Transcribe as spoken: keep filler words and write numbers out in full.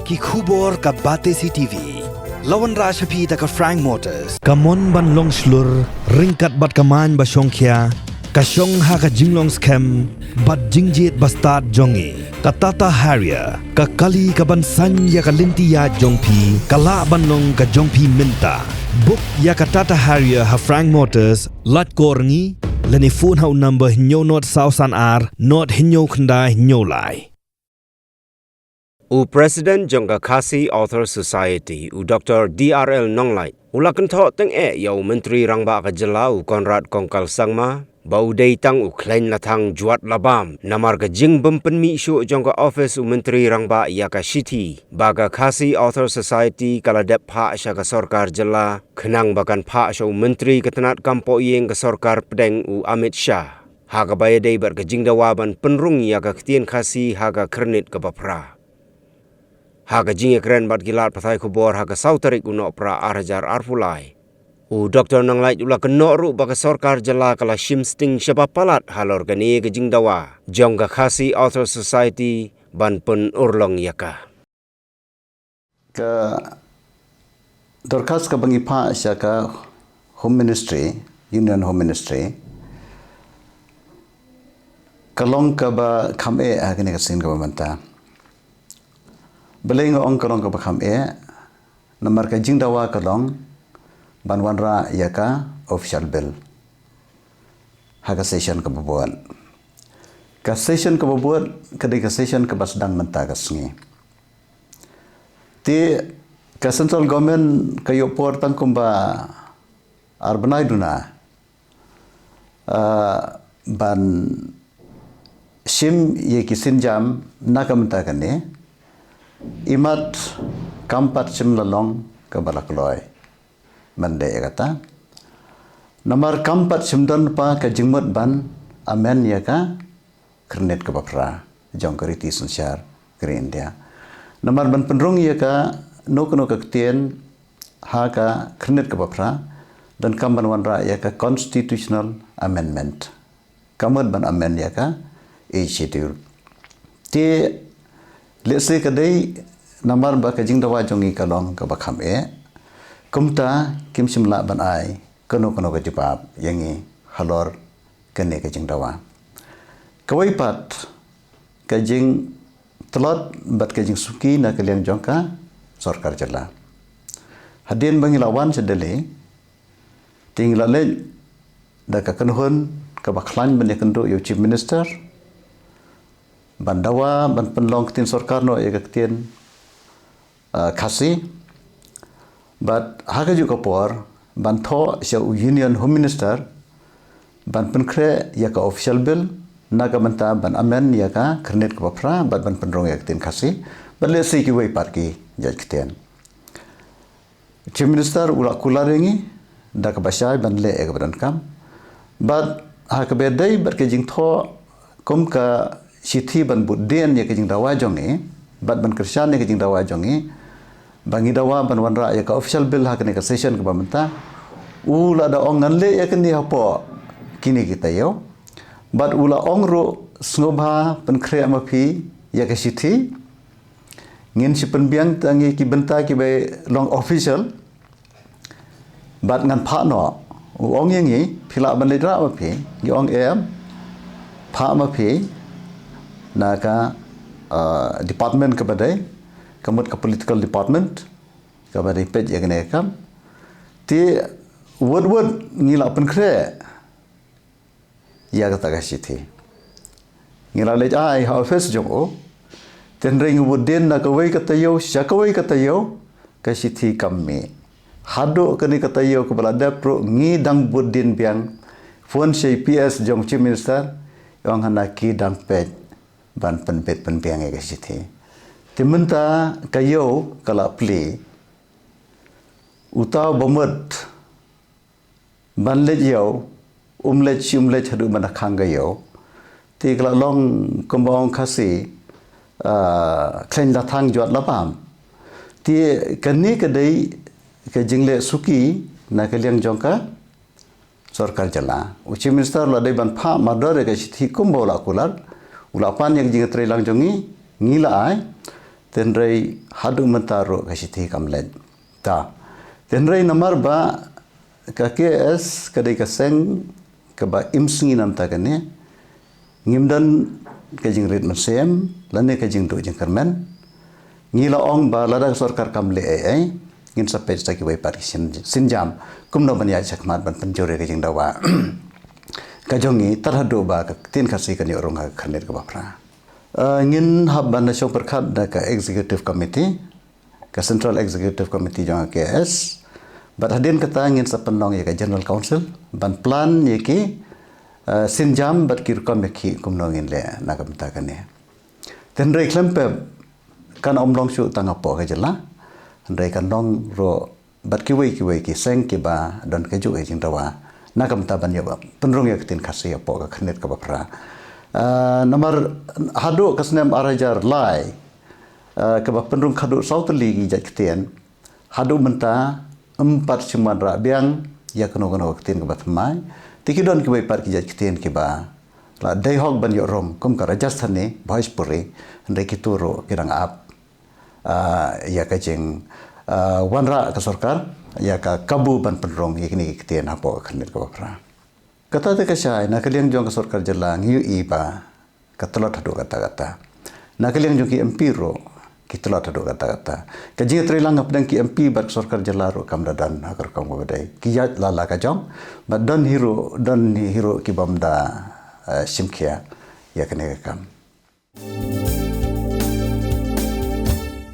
Ki khubor ka Batesi T V. La wanrah sha phi da ka Frank Motors. Ka mon ban long shlur, ryngkat bad ka main ba shongkhia, ka shong ha ka jinglong skhem bad jingjied ba stad jong ngi. Ka Tata Harrier, ka kali ka ban saiñ ïa ka lynti ïaid jong phi, ka lah ban long ka jong phi mynta. Book ïa ka Tata Harrier ha Frank Motors, lait kor ngi, lane phone ha u number hynñiew nod saw san ar, nod hynñiew khyndai hynñiew lai. U President jong ka Khasi Author Society, u Doctor D R L Nonglait, u la kynthoh teng eh ïa u Myntri Rangbah ka jylla, u Conrad Kongkal Sangma, ba u dei tang u khlaiñ lathang jwat la bam, namar ka jingbym pynmih shuh jong ka office u Myntri Rangbah ïa ka shithi ba ka Khasi Author Society ka la dep phah sha ka sorkar jylla, khnang ba kan phah sha u Myntri ka tnat kam pohïing ka sorkar pdeng, u Amit Shah, ha kaba ïadei bad ka jingdawa ban pynrung ïa ka ktien Khasi ha ka Khyrnit kaba Phra. Ha ka jingïakren bad ki lad pathai khubor ha ka saw tarik u Nohprah ar hajar arphew lai, u Doctor Nonglait u la kynnoh ruh ba ka sorkar jylla ka la shim sting shaba palat halor kane ka jingdawa jong ka Khasi Author Society ban pynurlong ïa ka. Ka dorkhas kaba ngi phah sha ka Home Ministry, Union Home Ministry, ka long kaba kham eh ha kane ka sien kaba mynta. Balei nga ong ka long kaba kham eh? Namar ka jingdawa ka long ban wanrah ïa ka official bill ha ka session kaba bud. Ka session kaba bud ka dei ka session kaba sdang mynta ka sngi. Te ka central government ka ïoh por tang kumba ar bnai duna, ah, ban shim ïa ki sienjam na ka mynta kane, imat kam pat shym la long kaba la kloi ban leh ïa kata. Namar kam pat shym don pat ka jingmut ban amend ïa ka Khyrnit kaba Phra jong ka riti synshar ka ri India. Namar ban pynrung ïa kano kano ka ktien ha ka Khyrnit kaba Phra, donkam ban wanrah ïa ka constitutional amendment. Ka mut ban amend ïa ka Eighth Schedule. Te lehse ka dei namar ba ka jingdawa jong ngi ka long kaba kham eh, kumta kim shym lah ban ai kano kano ka jubab ïa ngi halor kane ka jingdawa. Kawei pat ka jingtlot bad ka jingsuki na ka liang jong ka sorkar jylla. Hadien ba ngi la wan sha Delhi, te ngi la leit da ka kynhun kaba khlaiñ ban ïakynduh ïa u Chief Minister ban dawa ban pynlong ktien sorkar noh ïa ka ktien, ah, Khasi. Bad ha kajuh ka por ban thoh sha u Union Home Minister ban pynkhreh ïa ka official bill, na ka bynta ban amend ïa ka Khyrnit kaba Phra bad ban pynrung ïa ka ktien Khasi. Bad lehse kiwei pat ki jait ktien. Chief Minister u la kular ïa ngi da kaba shai ban leh ïa kaba donkam. Bad ha kaba dei bad ka jingthoh kum ka shithi ban bud dien ïa ka jingdawa jong ngi bad ban kyrshan ïa ka jingdawa jong ngi ba ngi dawa ban wanrah ïa ka official bill ha kane ka session kaba mynta, u la da ong ngan leh ïa kane hapoh kine ki taïew. Bad u la ong ruh, sngewbha pynkhreh ma phi ïa ka shithi. Ngin sa pynbiang tang ïa ki bynta kiba long official. Bad ngan phah noh. U ong ïa ngi, phi lah ban leit rah ma phi? Ngi ong em. Phah ma phi na ka, ah, department kaba dei, ka mut ka political department kaba dei peit ïa kane ka kam. Te wut wut ngi la pynkhreh ïa kata ka shithi. Ngi la leit ai ha office jong u. Te hynrei ngi bud dien na kawei ka taïew sha kawei ka taïew, ka shithi kam mih. Haduh kane ka taïew kaba la dep ruh ngi dang bud dien biang. Phone sha i P S jong Chief Minister, ong hana ki dang peit ban pynbit pynbiang ïa ka shithi. Te mynta ka ïew ka la plie. Uta u ba mut ban leit ïew, um leit shi um leit haduh ban da khang ka ïew. Te ka la long kumba ong Khasi, ah, khlaiñ lathang jwat la bam. Te kane ka dei ka jingleh suki na ka liang jong ka sorkar jylla. U Chief Minister u la dei ban phah mardor ïa ka shithi kumba u la kular. U la pan ïa ka jingïatreilang jong ngi, ngi la ai. Tynrai haduh mynta ruh ka shithi kam leit. Ta. Tynrai namar ba ka K S ka dei ka seng kaba im sngi namta kane. Ngim don ka jingrit mynsiem lane ka jingduh jingkyrmen. Ngi la ong ba lada ka sorkar kam leh ei ei, ngin sa peit sa kiwei pat ki sienjam kumno ban ïaid shakhmat ban pynjur ïa ka jingdawa ka jong ngi tad haduh ba ka ktien Khasi kan ïoh rung ha ka khyrnit kaba phra. Ngin hap ban da shong pyrkhat da ka Executive Committee, ka Central Executive Committee jong ka K S. Bad hadien kata ngin sa pynlong ïa ka General Council ban plan ïa ki sienjam bad ki rukom ïa ki kumno ngin leh na ka bynta kane. Te hynrei khlem pep kan ym long shuh tang hapoh ka jylla, hynrei kan long ruh bad kiwei kiwei ki seng kiba don kajuh ka jingdawa na ka bynta ban ïoh pynrung ïa ka ktien Khasi hapoh ka khyrnit kaba phra. Namar haduh ka snem ar hajar lai kaba pynrung khadduh saw tylli ki jait ktien, haduh mynta ym pat shym wanrah biang ïa kano kano ka ktien kaba thymmai. Te ki don kiwei pat ki jait ktien kiba la dei hok ban ïoh rung kum ka Rajasthani, Bhojpuri, hynrei kito ruh ki dang ap ïa ka jing wanrah ka sorkar ïa ka kabu ban pynrung ïa kine ki ktien hapoh ka khyrnit kaba phra. Kata te ka shai na ka liang jong ka sorkar jylla ngi ïohi ba ka tlot haduh katta katta. Na ka liang jong ki M P ruh ki tlot haduh katta katta. Ka jingïatreilang hapdeng ki M P bad ka sorkar jylla ruh kam da don ha ka rukom kaba dei. Ki ïaid la la ka jong bad don hi ruh, don hi ruh ki bym da shim khia ïa kane ka kam.